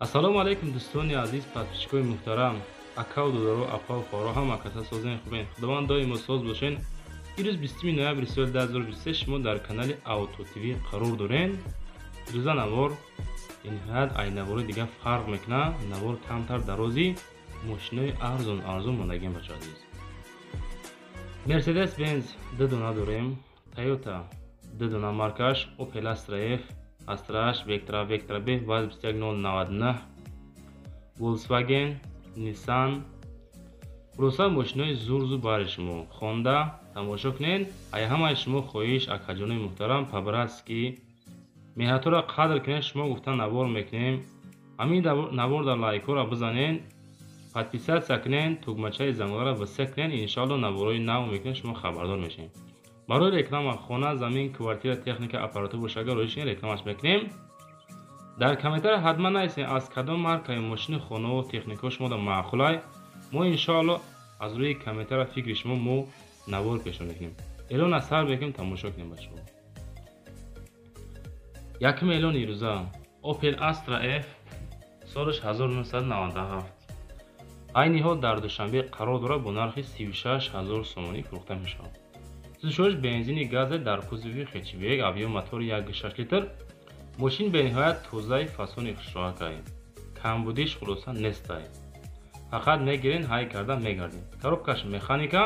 Ассалому алайкум, дӯстони азиз, подписчикои муҳтарам, акаву додаро, апаву хоҳаро, ҳама каса созен, хубен. Худованд доимо соз бошен. Ирӯз 20 ноябри соли 2023 шумо дар канали Авто ТВ қарор дорен. Рӯза навор ниҳоят ай навори дигар фарқ мекунад. Навор камтар дарозӣ, мошинои арзон арзон мондагиам, бачо азиз. Мерседес Бенз ду дона дорем, Тойота ду дона маркаш, Opel Astra F, Astra H, Vectra, Vectra B, ВАЗ 21099, Volkswagen, Nissan. Хулоса, мошинои зур-зур бари шумо. Хонда тамошо кунед. Ай ҳамаи шумо хоҳиш, акаҷонои муҳтарам, по-братски меҳнатҳоро қадр кунед. Шумо гуфта навор мекунем. Ҳамин навор дар лайкҳоро бизанед, подписаться кунед, тугмачаи зангора васеъ кунед. Иншоалло, наворои нав мекунем, шумо хабардор мешавед. Барои реклама хона, замин, квартира, техника, аппаратура боша, агар роҳӣ шинед, рекламаш мекунем. Дар комментария ҳатман нависед, аз кадом маркаи мошини хонаву техникаҳо шумо маъқулай. Мо иншоалло аз рӯи комментария фикри шумо мо навор пешниҳод мекунем. Эълон аз сар мекунем, тамошо кунем, бачаҳо. Якум эълони ирӯза: Opel Astra F, солаш 1997, айни ҳол дар Душанбе қарор дорад, бо нархи 36 ҳазор сомонӣ фурӯхта мешавад. Сӯзишвориш бензини газе, дар кузови хэтчбек, объём мотори 1,6 литр. Мошин бениҳоят тозаи, фасони хушроҳакай, камбудиш хулоса нестай, фақат мегирен, ҳай карда мегардем. Коробкаш механика,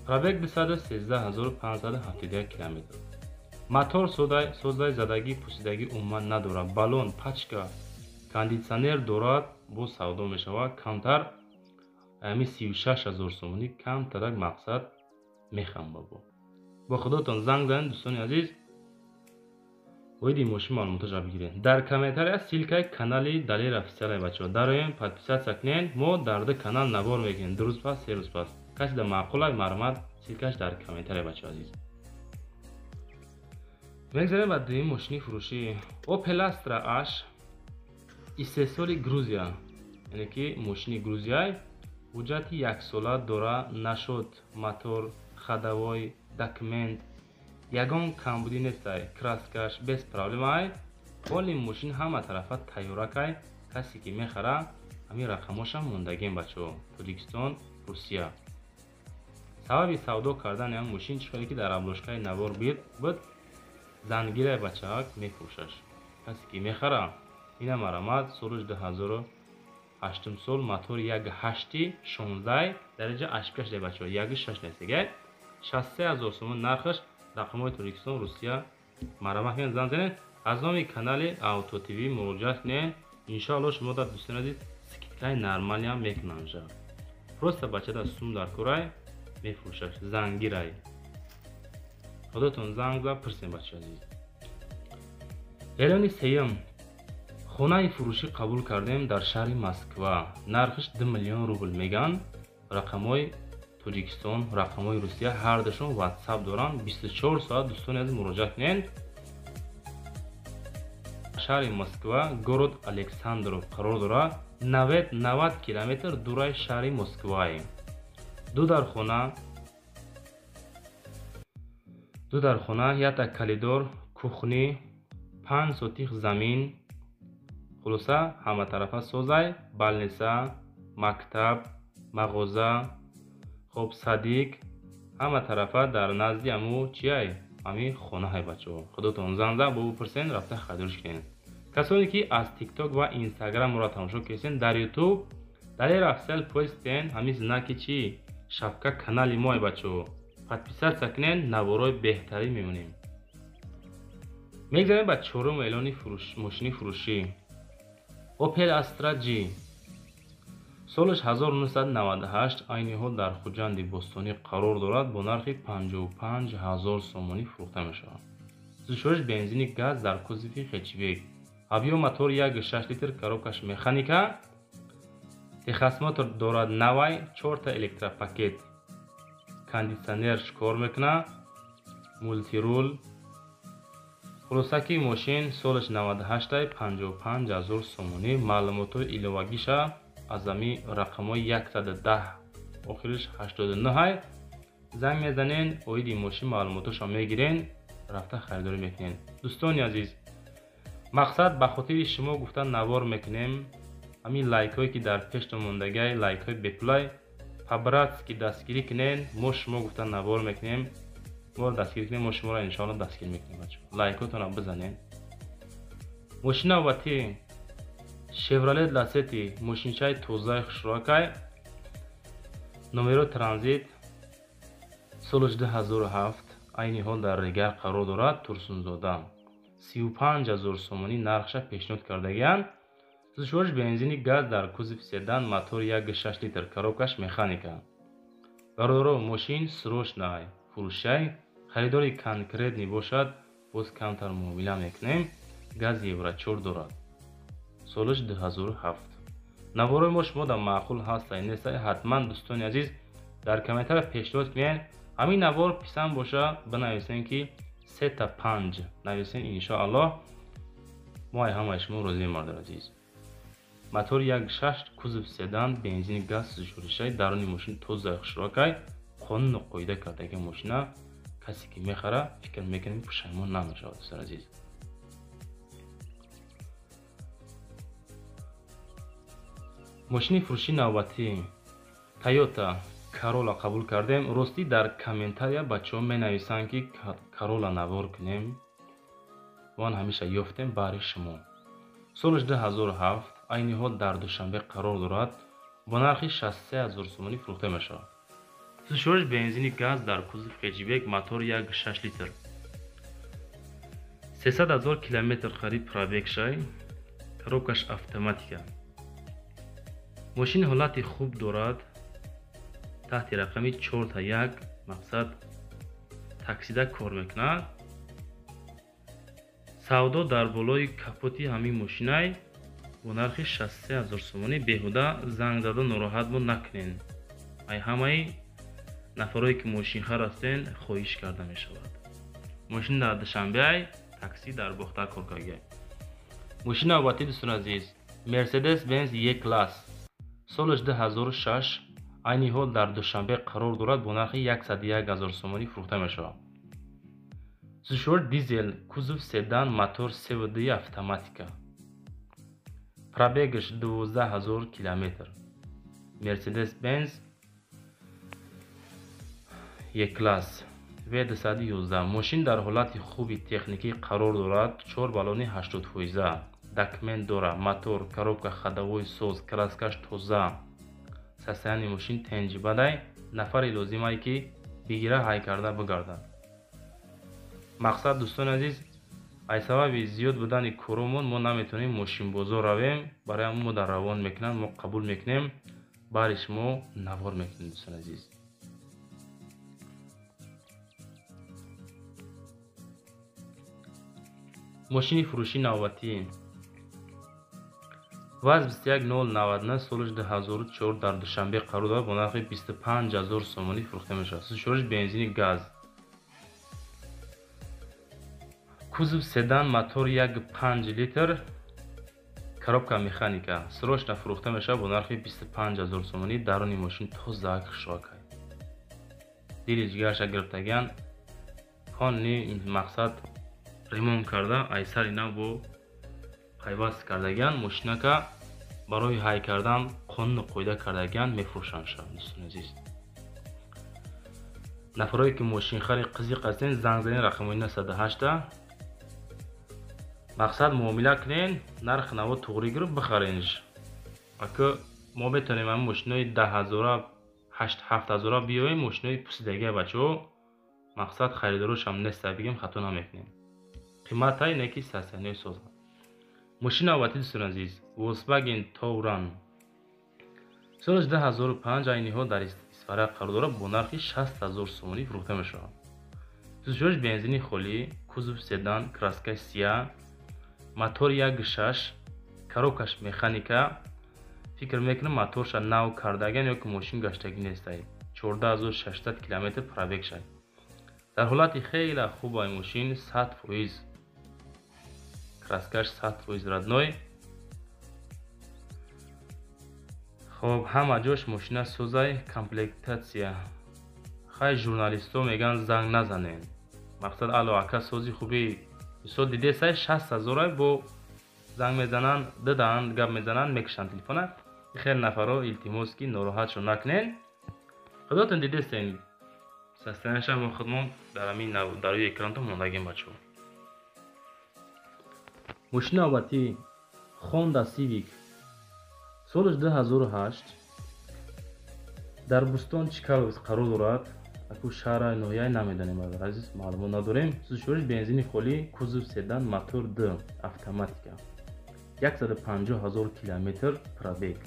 пробег 213 571 километр. Мотор создай, задагӣ, пусидагӣ умуман надорад. Баллон, пачка, кондитсионер дорад. Боз савдо мешавад камтар ами 36 ҳазор сомонӣ, камтарак мақсад мехам. Бо худотон занг занед, дӯстони азиз, оиди мошин маълумоташро бигиред. Дар комментария ссылкаи канали Далер Официале, бачаҳо, дароем, подписаться кунед. Мо дар ду канал навор мекунем, 2 рӯз пас, 3 рӯз пас. Касе да маъқулай, марҳамат, ссылкаш дар комментария, бачаҳо азиз. Мегзарем ба дуюм мошини фурӯшӣ: Opel Astra H, истеҳсоли Грузия, яъне ки мошини грузияй, ҳуҷҷати яксола дора, нашуд мотор, ходовой, документ, ягон камбудӣ нестай, краскаш без проблемай. Ҳоли мошин ҳама тарафа тайёракай. Касе ки мехара, ҳамин рақамошам мондагем, бачаҳо, Тоҷикистон, Русия. Сабаби савдо кардани ҳам мошин, чӣ хеле ки дар обложкаи навор буд, зангирай бачаак мефурӯшаш. Касе ки мехара, ина марҳамат. Солаш 2008-ум сол, мотори 1,8-и 16 дараҷа ашпиаш дай, бачаҳо, 1,6 нестегай. 63 ҳазор сомон нархаш. Рақамҳои Тоҷикистон, Русия, марҳамат кунед, занг занед. Аз номи канали Авто ТВ муроҷиат кунед. Иншоалло, шумо дар, дӯстони азиз, скидкаи нормалиам мекунам. Просто бачада сум дар корай, мефурӯшаш, зангирай. Худотон занг зад, пурсем, бача азиз. Эълони сеюм: хонаи фурӯшӣ қабул кардем дар шаҳри Москва, нархаш 2 миллион рубл меган. Рақамҳои Тоҷикистон, рақамҳои Русия, ҳардушон Ватсап доранд, 24 соат. Дӯстони азиз, муроҷиат кунед. Шаҳри Москва, город Александров қарор дорад, 90 километр дураи шаҳри Москвае. Ду дархона, якта коридор, кухни, 5 сотих замин. Хулоса, ҳаматарафа созай, больница, мактаб, мағоза, хоб, садик, ҳама тарафа дар назди аму чиай, ҳами хонаҳай, бачаҳо. Худотон занг зад, бо бипурсен, рафта харидориш кунед. Касоне ки аз Тикток ва Инстаграм моро тамошо кардем, дар Ютуб Далер Официал постен, ҳамин знаки чи, шапка канали мо, бачаҳо, подписаться кунед, наворои беҳтарин мемонем. Мегзарем ба чорум эълони мошини фурӯшӣ: Opel Astra G, солаш 1998, айни ҳол дар Хуҷанди Бостонӣ қарор дорад, бо нархи 55 ҳазор сомонӣ фурӯхта мешавад. Сӯзишвориш бензини газ, дар кузови хэтчбек, объём мотор 1,6 литр, коробкаш механика, техосмотр дорад, навай, чорта электропакет, кондитсионер кор мекунад, мультируль. Хулоса ки мошин солаш 98, 55 ҳазор сомонӣ. Маълумотҳои иловагиша аз ами рақамҳои 110, охириш 89 занг мезанен, оиди мошин маълумотошро мегирен, рафта харидорӣ мекунен. Дӯстони азиз. Мақсад ба хотири шумо гуфта навор мекунем. Ҳамин лайкҳое ки дар пештон мондагай, лайкҳои бепулай, по-братски дастгирӣ кунен, мо шумо гуфта навор мекунем. Моро дастгирӣ кунем, мо шуморо иншоалло дастгирӣ мекунем бачаҳо. Лайкотонро бизанен. Мошини навбатӣ Chevrolet Lacetti, мошинчаи тозаи хушрӯакай, номеро транзит, солаш 2007, айни ҳол дар Регар қарор дорад, Турсунзода. 35 000 сомонӣ нархша пешниҳод кардагианд. Сӯзишвориш бензини газ дар кузов седан, мотор 1,6 литр, коробкаш механика. Бародаро, мошин срочный фурӯшай, харидори конкретный бошад, боз камтар муомила мекунем. Газ Евро 4 дорад. Солаш 2007. Наворои мо шумо дар маъқул ҳастай нестай, ҳатман дӯстони азиз дар комментария пешниҳод кунед. Ҳамин навор писанд боша, бинависем ки 3 та 5 нависем, иншоаллоҳ мо ай ҳамаи шумо розием, мардони азиз. Мотори 1,6, кузов седан, бензини газ, сӯзишворишай, даруни мошин тоза хушрӯакай, қонуну қоида кардаги мошина касе ки мехара, фикр мекунем пушаймон намешавад, дӯстони азиз. Мошини фурӯшии навбатӣ Toyota Corolla қабул кардем. Ростӣ дар комментария бачаҳо менависанд ки Corolla навор кунем. Ман ҳамеша ёфтем баҳри шумо. Солаш 2007, айни ҳол дар Душанбе қарор дорад, бо нархи 63 000 сомонӣ фурӯхта мешавад. Сӯзишвориш бензини газ дар кузов хэтчбек, мотор 1,6 литр. 300 000 километр қариб пробег шай, коробкаш автоматика. Мошин ҳолати хуб дорад, таҳти рақами 4 та 1, мақсад таксида кор мекунад. Савдо дар болои капоти ҳамин мошинай бо нархи 63 000 сомонӣ. Беҳуда занг зада нороҳат мо накунен. Ай ҳамаи нафарое ки мошинхар ҳастен хоҳиш карда мешавад. Мошин дар Душанбеай, такси дар Бохтар кор кардагиай. Мошини навбатӣ, дӯстони азиз, Mercedes Benz E-класс, солаш 2006, айни ҳол дар Душанбе қарор дорад, бо нархи 101 000 сомонӣ фурӯхта мешавад. Сӯзишвор дизел, кузов седан, мотор 3,2 автоматика. Пробегаш 12 000 километр. Mercedes Benz E-класс V211. Мошин дар ҳолати хуби техникӣ қарор дорад, чор баллони 80%, документ дорад, мотор, коробка, ходовой соз, краскаш тоза. Состояние мошин тенҷи бадай, нафаре лозимае ки бигира, ҳай карда бигардад. Мақсад, дӯстони азиз, аз сабаби зиёд будани коромон мо наметавонем мошинбозор равем, барои ҳамин мо дар равон мекунанд, мо қабул мекунем, баҳри шумо навор мекунем, дӯстони азиз. Мошини фурӯшии навбатӣ ВАЗ 21099, солаш 2004, дар Душанбе қарор дорад, бо нархи 25 000 сомонӣ фурӯхта мешавад. Сӯзишвориш бензини газ. Кузов седан, мотор 1,5 литр, коробка механика. Срочно фурӯхта мешавад бо нархи 25 000 сомонӣ. Даруни мошин тоза хушрӯакай. Дили ҷигарша гирифтагиан, полный мақсад ремонт карда, ай сари нав бо пайваст кардагиан, мошинака барои ҳай кардан қонуну қоида кардагиан мефурӯшанд ша, дӯстони азиз. Нафарое ки мошинхари қизиқ ҳастен, занг занед рақамҳои 908-та. Мақсад муомила кунен, нархи наво туғрӣ гирифт бихаренш. Ака мо метавонем ҳамин мошинои 10 ҳазора, 8-7 ҳазора биёем, мошинои пусидагия бачаҳо, мақсад харидорошам неста бигем, хато намекунем. Қиматай не ки состояниҳои созанд. Мошини навбатӣ, дӯстони азиз, Volkswagen Touran. Соли 2005, айни ҳол дар Исфара қарор дорад, бо нархи 60 000 сомонӣ фурӯхта мешавад. Сӯзишвориш бензини холӣ, кузов седан, краскаи сиёҳ, мотор 1,6, коробкаш механика. Фикр мекунам моторша нав кардагиан ё ки мошин гаштагӣ нестай. 14 600 километр пробег шай. Дар ҳолати хеле хуб ай мошин, 100%, краскаш 100% родной. Хоб, ҳама ҷош мошина созай, комплектация. Хай, журналистҳо мегӯянд занг назанен. Мақсад алло ака сози хуби. Мисол дидесай 60 ҳазорай бо Занг мезананд, диданд, гап мезананд, мекушанд телефона. Хеле нафаро илтимос ки нороҳатшон накунен. Худотон дидестен. Состоянияша мо худмон дар ҳамин дар рӯи экрантон мондагем бачаҳо. Мошини навбатӣ Honda Civic солаш 2008 дар Бӯстон Чкаловск қарор дорад. Аку шаҳра ноҳияи намедонем бародар азиз, маълумот надорем. Сӯзишвориш бензини холӣ, кузов седан, мотор Д, автоматика. 150 000 километр пробег.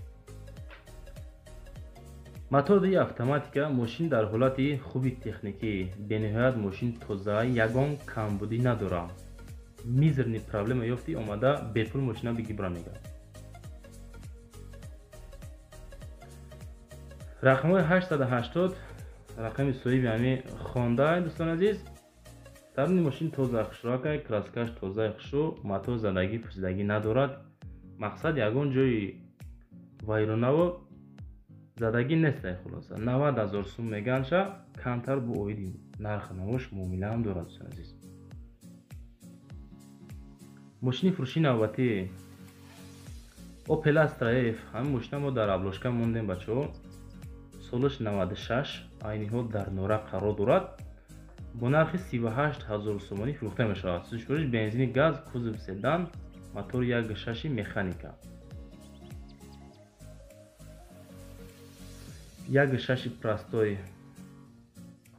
Мотор Д автоматика, мошин дар ҳолати хуби техникӣ, бениҳоят мошин тоза, ягон камбудӣ надорад. Мизерный проблема ёфти омада бепул мошина бигӣ бира мега. Рақамҳои 880 рақами соҳиби ҳами Honda дӯстон азиз. Даруни мошин тоза хушрӯакай, краскаш тозаи хушрӯ, мотор задагӣ пӯсидагӣ надорад. Мақсад ягон ҷои вайронаву задагӣ нестай хулоса. 90 000 сум меганша, камтар бо оиди нархи навош муомилаам дорад дӯстон азиз. Мошини фурӯши навбатӣ Opel Astra F. Ҳамин мошина мо дар обложка мондем бачаҳо. Солаш 96, айни ҳол дар Нора қарор дорад. Бо нархи 38 000 сомонӣ фурӯхта мешавад. Сӯзишвориш бензини газ, кузов седан, мотор 1.6 механика. 1.6 простой.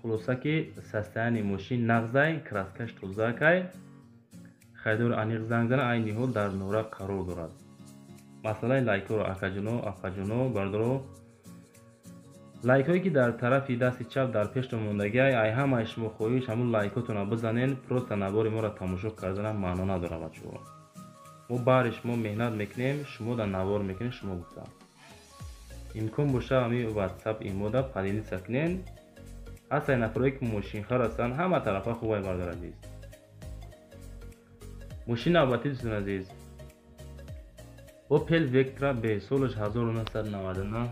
Хулоса ки состояние мошин нағзай, краскаш тозакай. Харидори аниқ занг зана, айни ҳол дар Нора қарор дорад. Масъалаи лайкҳоро акаҷоно, апаҷоно, бародаро, лайкҳое ки дар тарафи дасти чап дар пештон мондагиай, ай ҳамаи шумо хоҳиш ҳамун лайкҳотонро бизанен. Просто навори моро тамошо карданам маъно надорад бачаҳо. Мо баҳри шумо меҳнат мекунем, шумо дар навор мекунед, шумо гуфта. Имкон боша ҳамин WhatsApp имода поделиться кунен. Ҳастанд нафарое ки мошинхар ҳастанд, ҳама тарафа хубай бародар азиз. Мошини навбатӣ дӯстон азиз Opel Vectra B солаш 1999,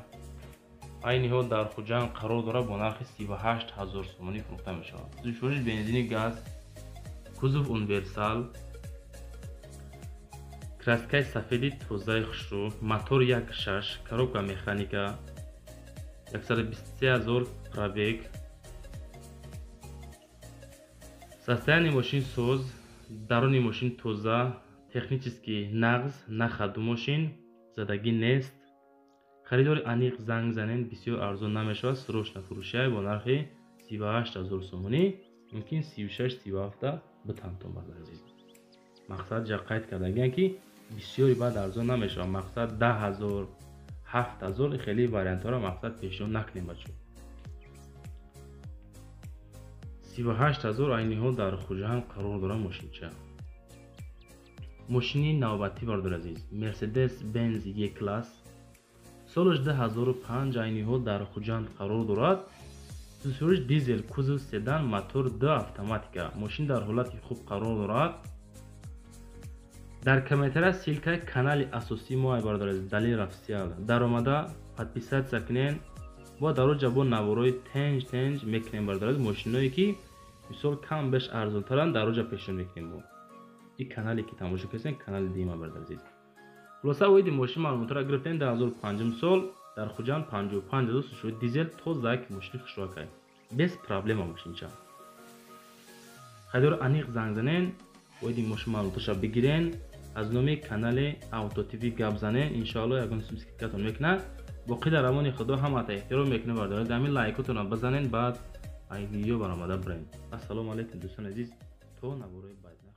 айни ҳол дар Хуҷанд қарор дорад, бо нархи 38 000 сомонӣ фурӯхта мешавад. Сӯзишвориш бензини газ, кузов универсал, краскаи сафеди тозаи хушрӯ, мотор 1.6, коробка механика, 123 000 пробег. Состояние мошин соз, даруни мошин тоза, технически нағз, нахаду мошин, задагӣ нест. Харидори аниқ занг занен, бисёр арзон намешавад, срочно фурӯшиай бо нархи 38 000 сомонӣ, мумкин 36-37 битантон бародар азиз. Мақсад ҷа қайд кардагиан ки бисёри баъд арзон намешавад, мақсад 10 000, 7 000 хеле вариантҳоро мақсад пешниҳод накунем бачаҳо. 38 000 айни ҳол дар Хуҷанд қарор дорад мошинча. Мошини навбатӣ бародар азиз Mercedes Benz E-класс солаш 2005, айни ҳол дар Хуҷанд қарор дорад. Сӯзишвориш дизел, кузов седан, мотор Д автоматика. Мошин дар ҳолати хуб қарор дорад. Дар комментария ссылкаи канали асосии мо ай бародар азиз Далер Официал. Даромада подписаться кунен. Бо дар оҷа бо наворои тенҷ тенҷ мекунем бародар азиз, мошиное ки мисол кам беш арзонтаранд дар оҷа пешниҳод мекунем мо. Ин канале ки тамошо кардем канали дима бародар азиз. Хулоса оиди мошин маълумотро гирифтем. 2005 сол дар Хуҷанд 55 000 сӯзишвори дизел, тоза ки мошини хушрӯакай, без проблема мошинча. Харидори аниқ занг занен, оиди мошин маълумоташа бигирен, аз номи канали Авто ТВ гап занен, иншоалло ягон сум скидкатон мекунад. Боқӣ дар амони Худо ҳамата эҳтиром мекунем бародарон. Ҳамин лайкотонро бизанен, баъд ай видео баромада бирем. Ассалому алайкум дӯстони азиз, то наворои баъд.